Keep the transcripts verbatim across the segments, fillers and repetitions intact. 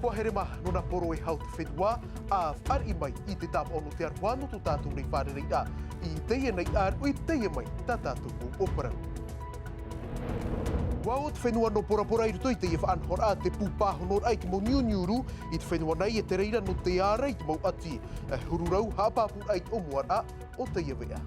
ʻUa here mā nō nā poro e hau te fenua, ʻa fāriʻi mai i te tāpaʻo nō te aroha nō tō tātou nei fārereiraʻa i teie nei ʻāruʻi, teie mai tā tātou mau ʻōparau. ʻUa ō te fenua nō Porapora i roto i teie faʻanahoraʻa te pū pāhonoraʻa i te mau niuniurū i te fenua nei e te reira nō te ārai i te mau ʻati, e, hururau haʻapāpūraʻa i te ʻōmuaraʻa o teie veʻa.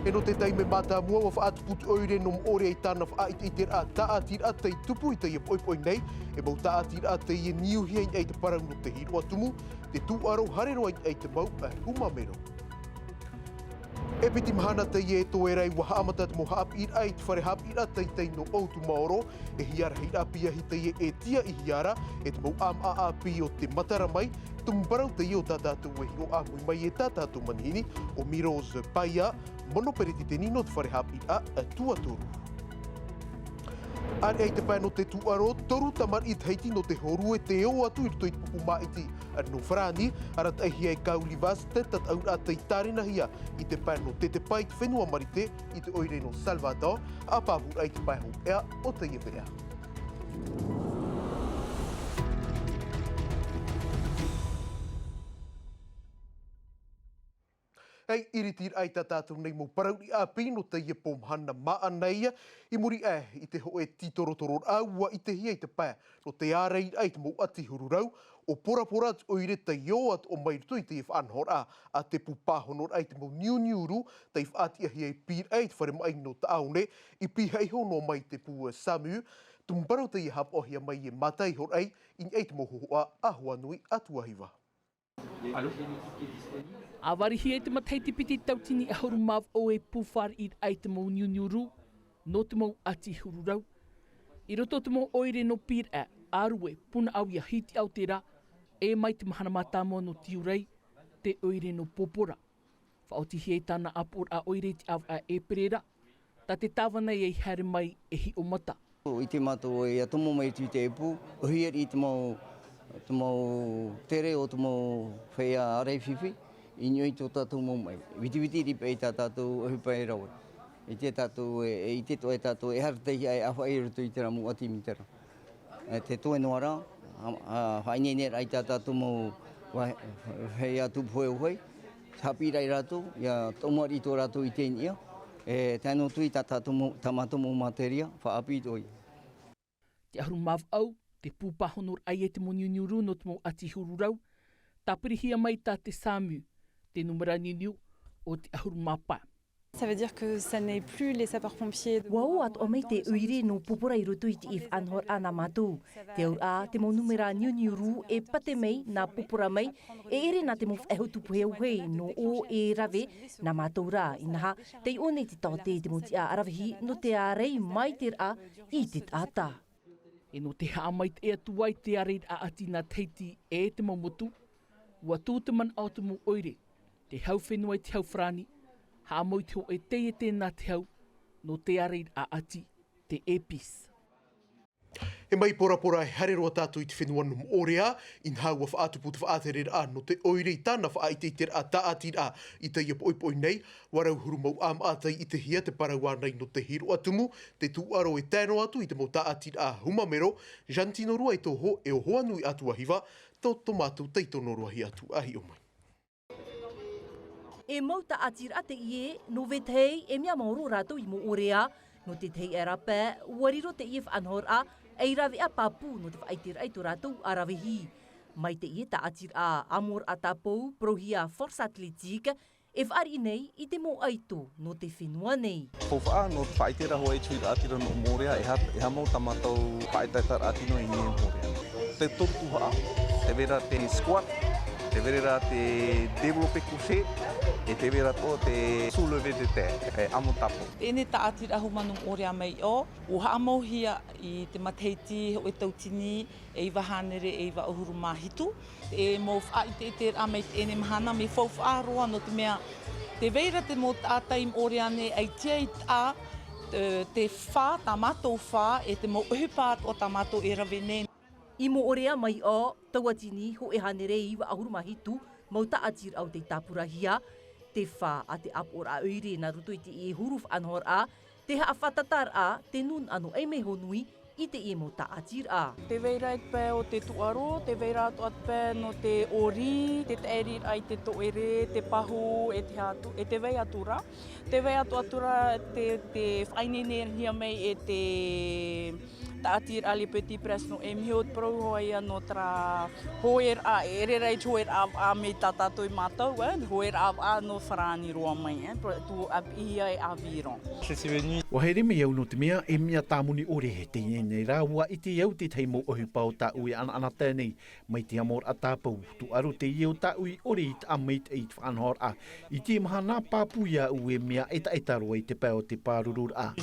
E nō te taime mātāmua ʻua faʻatupu te ʻoire nō Moʻorea i tāna faʻaʻiteʻiteraʻa tāʻatiraʻa tei tupu i teie poʻipoʻi nei, e mau tāʻatiraʻa teie niuhia i niʻa i te parau nō te hīroʻa tumu, te tūʻaro haere roa i niʻa i te mau, e, huma mero. E piti mahana teie e toe ra ʻua haʻamata te mau haʻapiʻiraʻa i te fare haʻapiʻiraʻa teitei nō ʻOutumaoro, e hia rahiraʻa piahi teie e tiʻa i hia ra, e te mau ʻāmaʻa ʻāpī o te matara mai, tumu parau teie o tā tātou e hiʻo ʻāmui mai e tā tātou manihini, ʻo Miroz Paia, mono peretiteni nō te fare haʻapiʻiraʻa, e, tuatoru. ʻĀreʻa i te pae nō te tūʻaro, toru tamariʻi Tahiti nō te hōrue tē ō atu i roto i te pupu māʻiti nō Farāni, arataʻihia e Kaulivas te tataʻuraʻa tei tārenahia i te pae nō Tetepa i te fenua Marite, i te ʻoire nō Salvador, haʻapāpūraʻa i te pae hōpeʻa o teie veʻa. Ei iritiraʻa i tā tātou nei mau parau ʻāpī nō teie pō mahana māʻa nei, i muri aʻe i te hōʻē tītorotororaʻa ʻua ʻitehia i te pae nō te ārairaʻa i te mau ʻati hururau, ʻo Porapora te ʻoire tei ō atoʻa mai roto i teie faʻanahoraʻa a te pū pāhonoraʻa i te mau niuniurū, tei faʻatiʻahia e pīraʻe i te fare maʻi nō Taʻaone, i pihaʻi iho noa mai te pū, e, SAMU, tumu parau teie haʻapaʻohia mai e Mata Ihoraʻi, i niʻa i te mau hōhoʻa a Hoanui Atuahiva. ʻA varihia e te matahiti piti tautini ʻahuru mā vaʻu e pū fāriʻiraʻa i te mau niuniurū nō te mau ʻati hururau. I roto te mau ʻoire nō Pīraʻe, Arue, Punaʻauia, Hitiʻaotera, e mai te mahana mātāmua nō Tiurai, te ʻoire nō Porapora. Faʻaotihia e tāna ʻāpoʻoraʻa ʻoire i te ʻāvaʻe ʻēperēra, tā te tāvana ia haere mai e hiʻo mata. ʻIte mātou ʻoia tomo mai i te pū, ʻohie i te mau, te mau tere o te mau feiā ʻārai fifi, i niʻa i tō tātou mau maʻi. Vitiviti ripa i tā tātou ʻohipa e rave. ʻIte tātou e, e ʻite atoʻa tātou e haere tei hiʻa e ʻāfaʻi i roto i terā mau ʻati mītera. E, te toe noa ra, a, a, faʻaineineraʻa i tā tātou mau, ua, feiā tupu hoʻi, haʻapiʻiraʻa ia rātou, ʻia toʻomari i tō rātou ʻite i niʻa, e, tae noa atu i tā tātou mau, tā mātou mau materia, faʻaʻāpī atoʻa ia. Te ʻahuru mā vaʻu, te pū pāhonoraʻa i te mau niuniurū nō te mau ʻati hururau, tāpirihia mai tā te SAMU, te nūmera niuniu o te ʻahuru mā pae. Ça veut dire que ça n'est plus les sapeurs-pompiers de Ua ō atoʻa mai te ʻoire nō Porapora i roto i te faʻanahoraʻa nā mātou. Te auraʻa, te mau nūmera niuniurū e pātē mai nā Porapora mai, e ʻere nā te mau faʻehau tupu hoʻi nō ʻō e rave nā mātou rā. Inaha, tei ʻō nei te taote i te mau tiʻa ʻaravihi nō te ārai maitaʻi i te taʻata. E nō te haʻamaitaʻi atu ai te ārairaʻa ʻati nā Tahiti e te mau motu, ua tū te manaʻo o te mau ʻoire, te hau fenua i te hau farāni, haʻamau i te hōʻē taiete nā te hau, nō te ārairaʻa ʻati, te ʻēpis. E mai Porapora e haere roa tātou i te fenua nō Moʻorea, inaha ua faʻatupu te faʻatereraʻa nō te ʻoire i tāna faʻaʻiteʻiteraʻa tāʻatiraʻa i teie poʻipoʻi nei, ua rau huru mau ʻāmaʻa tei ʻitehia te parau ānei nō te hīroʻa tumu, te tūʻaro e tae noa atu i te mau tāʻatiraʻa huma mero, Jantino Ruaitoho e ʻo Hoanui Atuahiva, tō, tō mātou tei tono roa hia atu a hiʻo mai. E mau tāʻatiraʻa teie, nō vetahi e mea maoro rātou i Moʻorea, nō te tahi aʻe ra pae, ua riro teie faʻanahoraʻa, ei rāveʻa pāpū nō te faʻaʻiteraʻa i tō rātou ʻaravihi. Mai teie tāʻatiraʻa, ʻāmoraʻa tāpou, parauhia Force Athlétique, e fāriʻi nei i te mau ʻaito nō te fenua nei. Faufaʻa, nō te faʻaʻiteraʻa hoʻi i te huiraʻatira nō Moʻorea, e aha, e aha mau tā mātou faʻaʻetaʻetaraʻa tino i niʻa i Moʻorea. Te toru tuhaʻa, tē vai ra te squat, tē vai ra te développé couché, e tē vai ra atoʻa te soulevé de terre, e ʻamo tāpou. Teie tāʻatiraʻa huma nō Moʻorea mai ʻō, ʻua haʻamauhia i te matahiti hōʻē tautini e iva hānere e iva ʻahuru mā hitu. E mau faʻaʻiteʻiteraʻa mai teie mahana, mea faufaʻa roa nō te mea, tē vai ra te mau taʻata i Moʻorea nei, ʻaita i taʻa, e, te fā, tā mātou fā, e te mau ʻohipa atoʻa tā mātou e rave nei. I Moʻorea mai ʻō, tauatini hōʻē hānere e iva ʻahuru mā hitu mau tāʻatiraʻa tei tāpurahia, te fā a te ʻāpoʻoraʻa ʻoire nā roto i te huru faʻanahoraʻa, te haʻafātataraʻa, te nūnaʻa nō ʻAimehōnui, i teie mau tāʻatiraʻa. Tē vai ra te pae o te tūʻaro, tē vai ra atoʻa te pae nō te ʻori, te taʻiriraʻa i te tōʻere, te pahu, e te hatu, e tē vai atu ra. Tē vai atu atu ra te, te faʻaineinehia mai e te tāʻatiraʻa Le Petit Prince nō ʻEmiho, te parau hoʻi ia nō terā hōʻēraʻa, e ʻere ra i te hōʻēraʻa vaʻa mai tā tātou i mātau, e, hōʻēraʻa vaʻa nō Farāni roa mai, e, tū ʻāpīhia e aviron. Ua here mai au nō te mea e mea tāmoni ʻore teie nei rā, ua ʻite au tētahi mau ʻohipa o tāʻu e ʻanaʻanatae nei mai te amoraʻa tāpau, tūʻaro teie o tāʻu i ʻore i taʻa maitaʻi i te faʻanahoraʻa. I te mahana pāpū iā ʻu e mea ʻetaʻeta roa i te pae o te pārururaʻa.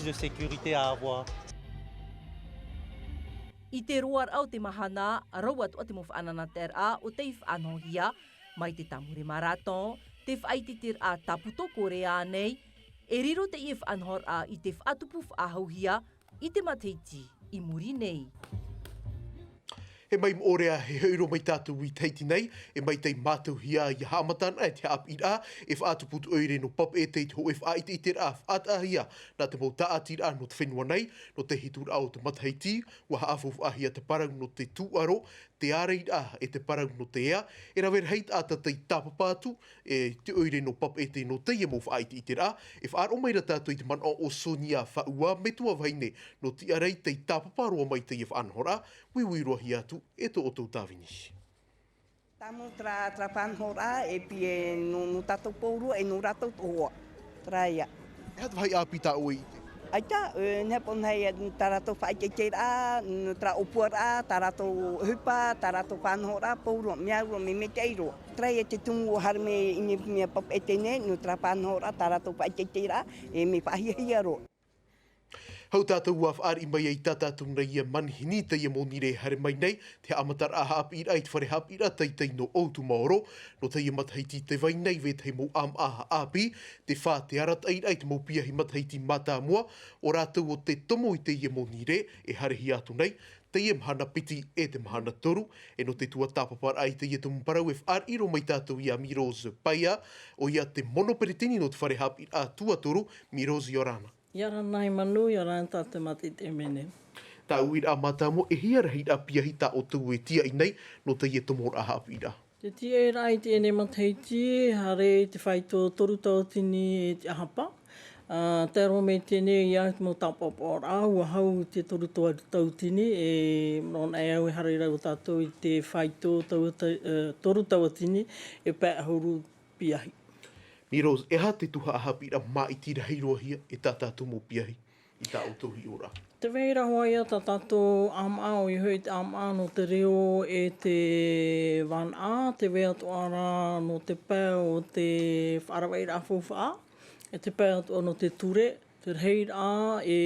I te roaraʻa o te mahana, rau atoʻa te mau faʻanahoraʻa tei faʻanahohia mai te tāmure marathon, te faʻaʻiteʻiteraʻa tāpū tō Korea nei. E riro teie faʻanahoraʻa i te faʻatupu faʻahouhia i te matahiti i muri nei. E mai moʻorea, e hoʻi roa mai tātou i Tahiti nei, e mai tei mātauhia ia haʻamata ana e te haʻapiʻiraʻa e faʻatupu te ʻoire nō Papeʻete i te hōʻē faʻaʻiteʻiteraʻa faʻataʻahia nā te mau tāʻatiraʻa nō te fenua nei. Nō te hituraʻa o te matahiti, ua haʻafaufaʻahia te parau nō te tūʻaro, te ārairaʻa e te parau nō te ea. E rave rahi taʻata tei tāpapa atu e te ʻoire nō Papeʻete nō teie mau faʻaʻiteʻiteraʻa. E faʻaroʻo mai ra tātou i te manaʻo o Sonia Faʻua, metua vahine nō Tiarai, tei tāpapa roa mai teie faʻanahoraʻa. Uiui roa hia atu e tō ʻoutou tāvini. Tāmau terā, terā faʻanahoraʻa e pīhaʻi nō, nō tātou pauroa e nō rātou atoʻa. Terā ia. E aha te vāhi ʻāpī tā ʻoe i ʻite? ʻAita, e, nehenehe ia tā rātou faʻaʻiteʻiteraʻa, terā ʻōpuaraʻa, tā rātou ʻohipa, tā rātou faʻanahoraʻa, pauroa, mea au roa, mea maitaʻi roa. Terā ia te tumu ʻua haere mai i niʻa i Papeʻete nei, nō terā faʻanahoraʻa, tā rātou faʻaʻiteʻiteraʻa, e mea faʻahiahia roa. Hou tātou ua fāriʻi mai ai i tā tātou nei ia manihini teie monirē e haere mai nei, te haʻamataraʻa haʻapiʻiraʻa i te fare haʻapiʻiraʻa teitei nō ʻOutumaoro. Nō teie matahiti tē vai nei vetahi mau ʻāmaʻa haʻapiʻi, te fā te arataʻiraʻa i te mau piahi matahiti mātāmua, ʻo rātou ʻo te tomo i teie monirē e haerehia atu nei, teie mahana piti e te mahana toru. E nō te tuatāpaparaʻa i teie tumu parau e fāriʻi roa mai tātou ia Mirose Paia, ʻoia te mono peretiteni nō te fare haʻapiʻiraʻa tuatoru. Mirose, ʻia ora na. ʻIa ora na e Manu, ʻia ora na tātou mātaʻitaʻi mai nei. Tā uiraʻa mātāmua, e hia rahiraʻa piahi tā ʻoutou e tīaʻi nei nō teie tomoraʻa haʻapiʻiraʻa? Te tīaʻiraʻa i teie nei matahiti, haere i te faito toru tauatini e te ʻahapa. Ā, tae roa mai teie nei ia te mau tāpaʻopaʻoraʻa, ua hau i te toru tauatini, e, nō naʻe au e haere ra tātou i te faito tauata-, ā, toru tauatini e pae ʻahuru piahi. Mirose, e aha te tuhaʻa haʻapiʻiraʻa māʻiti rahi roa hia e tā tātou mau piahi i tā ʻoutou hiʻoraʻa? Tē vai ra hoʻi ia tā tātou ʻāmaʻa, ʻoia hoʻi te ʻāmaʻa nō te reo e te vānaʻa, tē vai atoʻa ra nō te pae o te faʻaravaʻiraʻa faufaʻa, e te pae atoʻa nō te ture, te rahiraʻa, e,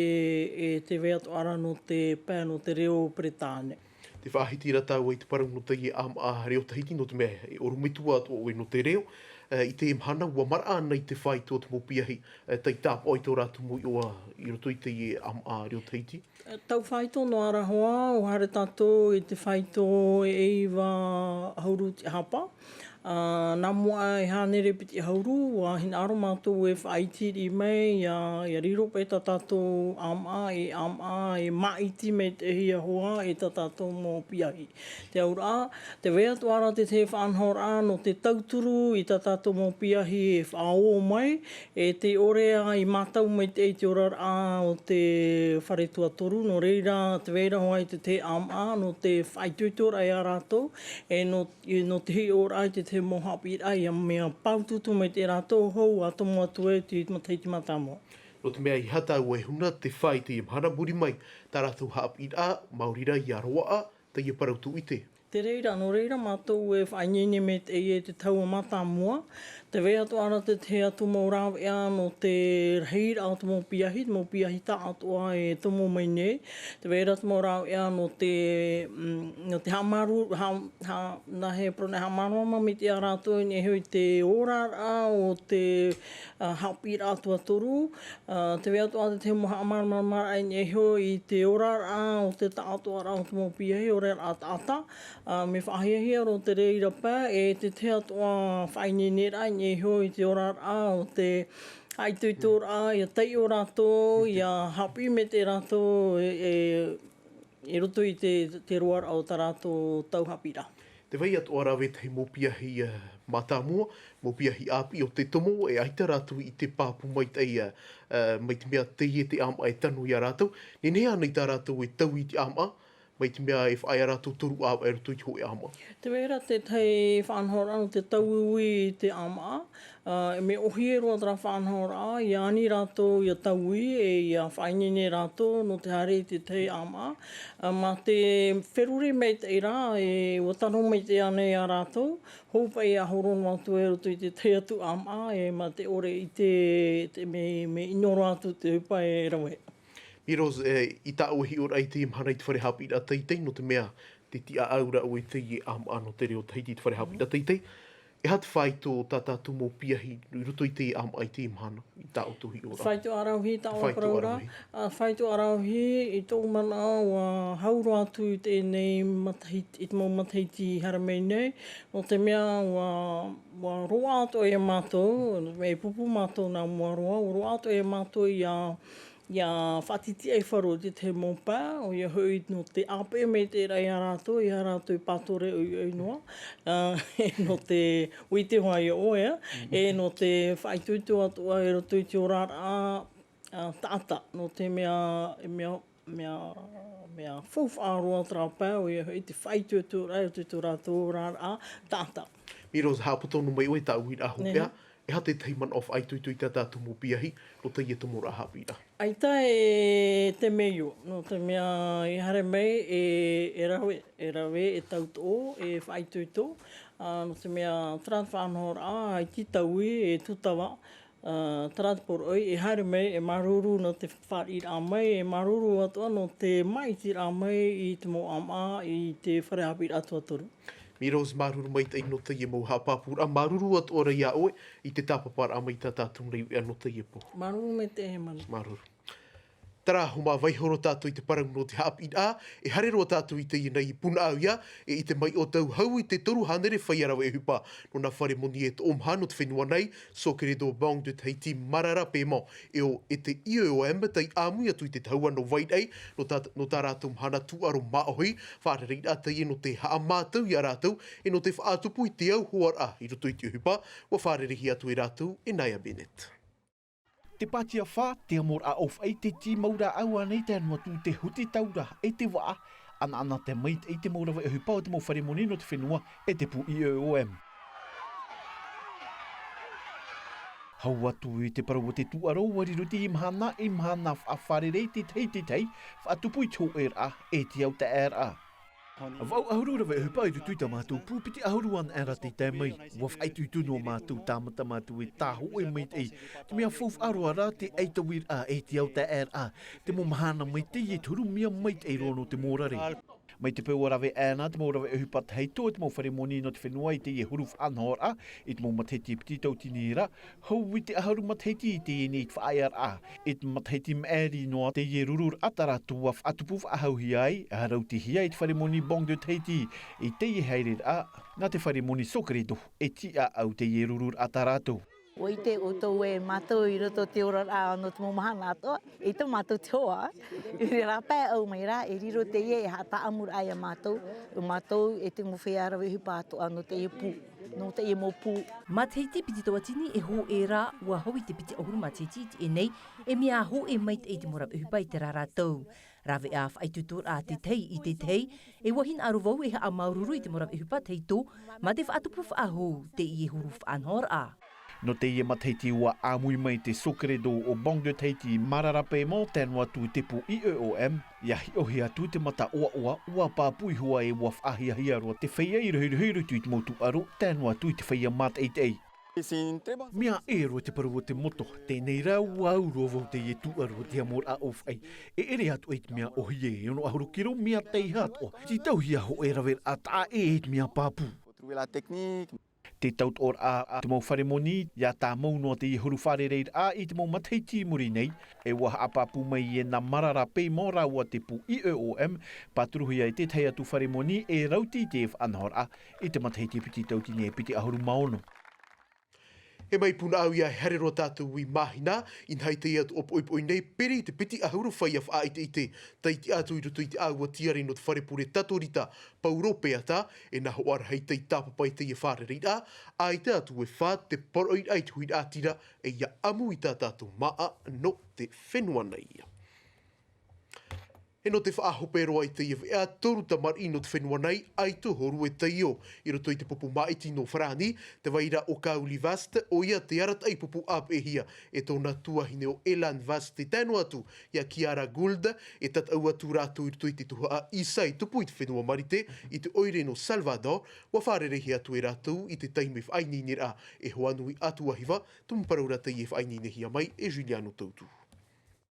e tē vai atoʻa ra nō te pae nō te reo Peretāne. Tē faʻahiti ra tāua i te parau nō teie ʻāmaʻa Reo Tahiti, nō te mea e ʻorometua atoʻa ʻoe nō te reo. Ā, i teie mahana, ʻua maraʻa ana i te faito o te mau piahi, ā, tei tāpaʻo i tō rātou mau iʻoa i roto i teie ʻāmaʻa Reo Tahiti. Tau faito noa ra hoʻi, ʻua haere tātou i te faito e iva ʻahuru te ʻahapa. Ā, nā mua e hānere piti ʻahuru, ʻua hinaʻaro mātou e faʻaʻiteraʻa mai, ʻia, ʻia riro paʻi tā tātou ʻāmaʻa, e ʻāmaʻa, e māʻiti maitaʻihia hoʻi e tā tātou mau piahi. Te auraʻa, tē vai atoʻa ra te, te faʻanahoraʻa nō te tauturu i tā tātou mau piahi e faʻaō mai, e tē ʻore ā i mātau maitaʻi i te oraraʻa o te fare tuatoru, nō reira, tē vai ra hoʻi te, te ʻāmaʻa nō te faʻaitoitoraʻa ia rātou, e nō, e nō te hiʻoraʻa i te, te mau haʻapiʻiraʻa ʻia mea pāutuutu maitaʻi rātou, hou ʻa tomo atu ai te matahiti mātāmua. Nō te mea i hata au e huna te fā i teie mahana, muri mai tā rātou haʻapiʻiraʻa, maori rā ʻia roaʻa teie parau tūʻite. Te reira, nō reira mātou e faʻaineine maitaʻi e te tahua mātāmua. Tē vai atoʻa ra te, te tahi atu mau rāveʻa nō te rahiraʻa o te mau piahi, te mau piahi tāʻatoʻa e tomo mai nei. Tē vai ra te mau rāveʻa nō te, mm, nō te haʻamāru-, ha-, ha-, nā he parau nei, haʻamāramarama maitaʻi ia rātou i niʻa iho i te oraraʻa o te, ā, haʻapiʻiraʻa tuatoru. Ā, tē vai atoʻa te, te mau haʻamāramaramaraʻa i niʻa iho i te oraraʻa o te tāʻatoʻaraʻa o te mau piahi, oraraʻa taʻata. Ā, mea faʻahiahia roa te reira paʻi, e te tahi atoʻa faʻaineineraʻa i niʻa iho i te oraraʻa o te haʻaitoitoraʻa, ʻia taiʻo rātou, ʻia haʻapiʻi maitaʻi rātou, e, e, I roto i te, te roaraʻa o tā rātou tau haʻapiʻiraʻa. Tē vai atoʻa ra vetahi mau piahi, ā, mātāmua, mau piahi ʻāpī o te tomo, e ʻaita rātou i te pāpū maitaʻi, ā, ā, mai te mea teie te ʻāmaʻa e tano ia rātou. Nehenehe ānei tā rātou e taui i te ʻāmaʻa, mai te mea e faʻaea rātou toru ʻāvaʻe i roto i te hōʻē ʻāmaʻa? Tē vai ra tētahi faʻanahoraʻa nō te tauiui i te ʻāmaʻa. Ā, e mea ʻōhie roa terā faʻanahoraʻa, ʻia ani rātou ʻia taui, e ʻia faʻaineine rātou nō te haere i te tahi ʻāmaʻa. Ā, mā te feruri maitaʻi ra, e, ʻua tano maitaʻi ānei ia rātou, hou paʻi ʻia horo noa atu i roto i te tahi atu ʻāmaʻa, e mā te ʻore i te, te, mea, mea ʻino roa atu te ʻohipa e rave. Miros, e, i tā ʻoe hiʻoraʻa i teie mahana i te fare haʻapiʻiraʻa teitei, nō te mea, te tiʻaʻau ra ʻoe i teie ʻāmaʻa nō te reo Tahiti i te fare haʻapiʻiraʻa teitei. E aha te faito o tā tātou mau piahi i roto i teie ʻāmaʻa i teie mahana, i tā ʻoutou hiʻoraʻa? Faito ʻāraʻuhi, tā ʻoe parau ra. Faito ʻāraʻuhi. Ā, faito ʻāraʻuhi, i tōʻu manaʻo, ʻua hau roa atu i teie nei matahiti, i te mau matahiti i haere mai nei, nō te mea ʻua, ʻua roaʻa atoʻa ia mātou, e pūpū mātou nā mua roa, ʻua roaʻa atoʻa ia mātou ʻia ʻia faʻatitiʻaifaro i te tahi mau pae, ʻoia hoʻi nō te ʻāpeʻe maitaʻi ra ia rātou, ia rātou e pātore ʻoiʻoi noa, ā, e nō te uite hoʻi ia ʻoe, e nō te faʻaitoito atoʻa i roto i te oraraʻa, ā, taʻata, nō te mea, e mea, mea, mea faufaʻa roa terā pae, ʻoia hoʻi te faʻaitoitoraʻa i roto i tō rātou oraraʻa taʻata. Miros, haʻapoto noa mai ʻoe i tā ʻoe uiraʻa hopeʻa. Nehenehe. E aha tētahi manaʻo faʻaitoito i tā tātou mau piahi, nō teie tomoraʻa haʻapiʻiraʻa? ʻAita e te mea io, nō te mea i haere mai e, e rave, e rave, e tautoʻo, e faʻaitoito, ā, nō te mea terā te faʻanahoraʻa, ʻaita i taui, e tūtava, ā, terā te poroʻi, e haere mai, e māuruuru nō te fāriʻiraʻa mai, e māuruuru atoʻa nō te māʻitiraʻa mai i te mau ʻāmaʻa, i te fare haʻapiʻiraʻa tuatoru. Miros, māuruuru maitaʻi nō teie mau haʻapāpūraʻa, māuruuru atoʻa ra ia ʻoe i te tāpaparaʻa mai i tā tātou nei uʻea nō teie pō. Māuruuru maitaʻi e Manu. Māuruuru. Terā, ʻua mā vaiiho roa tātou i te parau nō te haʻapiʻiraʻa, e haere roa tātou i teie nei i Punaʻauia, e ʻite mai ʻoutou hau i te toru hānere feiā rave ʻohipa nō nā fare moni e toʻomaha nō te fenua nei, Socredo, Banque de Tahiti, Marara Paiement, e ʻo, e te I E O M, tei ʻāmui atu i te tahua nō Vairaʻi, nō tā, nō tā rātou mahana tūʻaro māʻohi, fārereiraʻa teie nō te haʻamātau ia rātou, e nō te faʻatupu i te auhoaraʻa i roto i te ʻohipa, ʻua fārereihia atu e rātou e Naya Bennett. Te pātia fā, te amoraʻa ʻōfaʻi, te tīmau rāʻau ānei tae noa atu te huti taura, e te vaʻa, ʻanaʻanatae maitaʻi te mau rave ʻohipa o te mau fare moni nō te fenua, e te pū I E O M. Hau atu i te parau o te tūʻaro, ʻua riro teie mahana ei mahana faʻafārerei i te tahi, te tahi, faʻatupu i te hōʻēraʻa, e te au taʻeraʻa. Vaʻu ʻahuru rave ʻohipa i roto i tā mātou pū, piti ʻahuru anaʻe ra tei tae mai. ʻUa faʻaitoito noa mātou, tāmata mātou e tāhōʻē maitaʻi. Te mea faufaʻa roa rā te ʻaitauiraʻa, e te au taʻeraʻa. Te mau mahana maitaʻi e te hurumia maitaʻi roa nō te mōrare. Mai te peu ʻua rave aʻe na te mau rave ʻohipa tahito e te mau fare moni nō te fenua i teie huru faʻanahoraʻa, i te mau matahiti piti tauatini ra, hau i te ʻahuru matahiti i teie nei faʻaearaʻa. I te matahiti maʻiri noa teie rururaʻa tā rātou ʻua faʻatupu faʻahouhia ai, ʻa rautihia e te fare moni Banque de Tahiti, i teie haereraʻa, nā te fare moni Socredo, e tiʻaʻau teie rururaʻa tā rātou. ʻUa ʻite ʻoutou e mātou i roto te oraraʻa nō te mau mahana atoʻa, ʻaita mātou te hoa, i te rāpae ʻau mai rā, e riro teie e haʻatāʻamuraʻa ia mātou, ʻo mātou e te mau feiā rave ʻohipa atoʻa nō teie pū, nō teie mau pū. Matahiti piti tauatini e hōʻē ra, ʻua hau i te piti ʻahuru matahiti i teie nei, e mea hōʻē maitaʻi te mau rave ʻohipa i terā ra tau. Raveʻa faʻaitoitoraʻa te tahi i te tahi, e ʻua hinaʻaro vau e haʻamāuruuru i te mau rave ʻohipa tahito, mā te faʻatupu faʻahou teie huru faʻanahoraʻa. Nō teie matahiti ʻua ʻāmui mai te Socredo ʻo Banque de Tahiti Marara Paiement tae noa atu i te pū I E O M, ʻia hiʻohia atu te mata ʻoaʻoa, ʻua pāpū iho ā e ʻua faʻahiahia roa te feiā i rohirohi i roto i te mau tūʻaro, tae noa atu i te feiā mātaʻitaʻi. Mea ʻē roa te parau o te moto, teie nei rā ʻua au roa vau teie tūʻaro, te amoraʻa ʻōfaʻi, e ʻere atoʻa i te mea ʻōhie, e ono ʻahuru kiro, mea teiaha atoʻa, tītauhia hōʻē raveraʻa taʻa ʻē i te mea pāpū. Te tautoʻoraʻa a te mau fare moni, ʻia tāmau noa teie huru fārereiraʻa i te mau matahiti i muri nei, e ʻua haʻapāpū mai e nā Marara Paiement rāua te pū I E O M, pāturuhia e te tahi atu fare moni e rauti i te faʻanahoraʻa i te matahiti piti tauatini e piti ʻahuru mā ono. E mai Punaʻauia e haere roa tātou i Māhina, inaha i teie atu ʻōpoʻipoʻi nei, piri i te piti ʻahuru fāia faʻaʻiteʻite, tei tiʻa atu i roto i te ʻāua tiare nō te fare pure Tatorita Pauropeata, e nā hoʻarahi tei tāpapa i teie fārereiraʻa, ʻaita atu e fā te poroʻiraʻa i te huiraʻatira, e ia ʻamu i tā tātou māʻa nō te fenua nei. E nō te faʻahope roa i teie veʻa, toru tamariʻi nō te fenua nei, ʻaito hōrue tei ō i roto i te pupu māʻiti nō Farāni, te vai ra ʻo Kauli Vast, ʻoia te arataʻi pupu ʻāpeʻehia e tōna tuahine ʻo Elan Vast, e tae noa atu iā Kiara Gould, e tataʻu atu rātou i roto i te tuhaʻa Isa e tupu i te fenua Marite, i te ʻoire nō Salvador, ʻua fārereihia atu e rātou i te taime faʻaineineraʻa e hoa nui Atuahiva, tumu parau ra teie e faʻaineinehia mai e Juliano Tautu.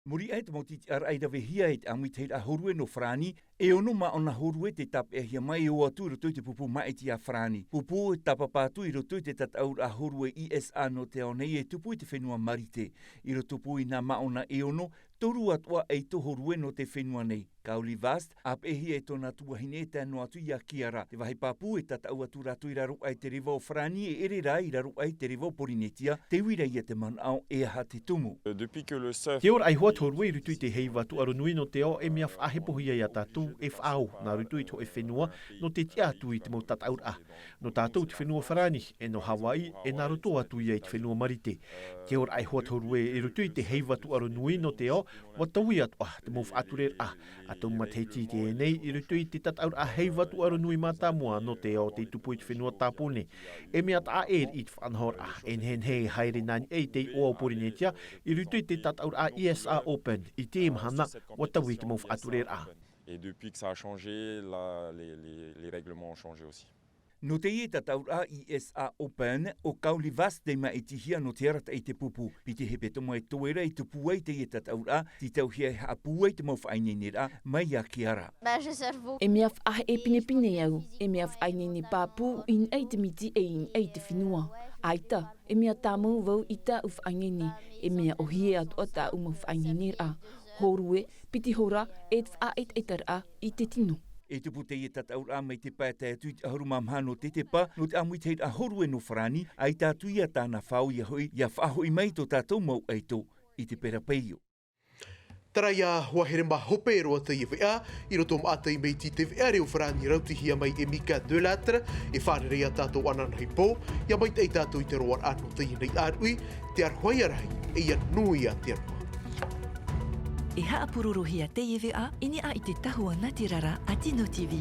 Muri aʻe te mau tītiʻaraʻa i ravehia e te ʻāmuitahiraʻa hōrue nō Farāni, e ono māʻona hōrue tei tāpeʻahia mai e ō atu i roto i te pupu māʻiti a Farāni. Pupu e tāpapa atu i roto i te tataʻuraʻa hōrue I S A nō te ao nei e tupu i te fenua Marite. I rotopū i nā māʻona e ono, toru atoʻa ʻaito hōrue nō te fenua nei. Kauli Vast, ʻāpeʻehia e tōna tuahine e tae noa atu iā Kiara. Te vāhi pāpū e tataʻu atu rātou i raro aʻe i te reva o Farāni e ʻere rā i raro aʻe i te reva o Porinetia, tē ui ra ia te manaʻo e aha te tumu. Depuis que le surf Te ora ai hoa te hōrue i roto i te heiva tūʻaro nui nō te ao, e mea faʻahepohia iā tātou e faʻaō nā roto i te hōʻē fenua nō te tiʻa atu i te mau tataʻuraʻa. Nō tātou te fenua Farāni, e nō Hawaiʻi, e nā roto atu ia i te fenua Marite. Te ora ai hoa te hōrue i roto i te heiva tūʻaro nui nō te ao, ʻua taui atoʻa te mau faʻatureraʻa. ʻA taua matahiti i teie nei, i roto i te tataʻuraʻa heiva tūʻaro nui mātāmua nō te ao tei tupu i te fenua Tāpōnē. E mea taʻa ʻē i te faʻanahoraʻa, e nehenehe e haere nā niʻa i te iʻoa o Porinetia, i roto i te tataʻuraʻa I S A Open, i teie mahana, ʻua taui te mau faʻatureraʻa. Et depuis que ça a changé, là, les, les, les règlements ont changé aussi. Nō teie tataʻuraʻa I S A Open, ʻo Kauli Vast tei māʻitihia nō te arataʻi i te pupu. Piti hepetoma e toe ra i tupu ai teie tataʻuraʻa, tītauhia e haʻapūai te mau faʻaineineraʻa, mai iā Kiara. E mea faʻaheʻe pinepine au, e mea faʻaineine pāpū i niʻa i te miti e i niʻa i te fenua. ʻAita, e mea tāmau vau i tāʻu faʻaineine, e mea ʻōhie atoʻa tāʻu mau faʻaineineraʻa. Hōrue, piti hora, e te faʻaʻetaʻetaraʻa i te tino. E tupu teie tataʻuraʻa mai te pae tae atu i te ʻahuru mā maha nō tetepa, nō te ʻāmuitahiraʻa hōrue nō Farāni, ʻaita atu ia tāna fāo ia hoʻi, ia faʻahoʻi mai tō tātou mau ʻaito i te perapeio. Terā ia hoa here mā hope roa teie veʻa, i roto maʻa teie mea iti te veʻa reo Farāni rautihia mai e Mika Delattre, e fārerei ā tātou ananahi pō, ia maitaʻi tātou i te roaraʻa nō teie nei ʻāruʻi, te aroha ia rahi, e ia nui ā te aroha. E haʻapurorohia teie veʻa i niʻa i te tahua natirara a Tino T V.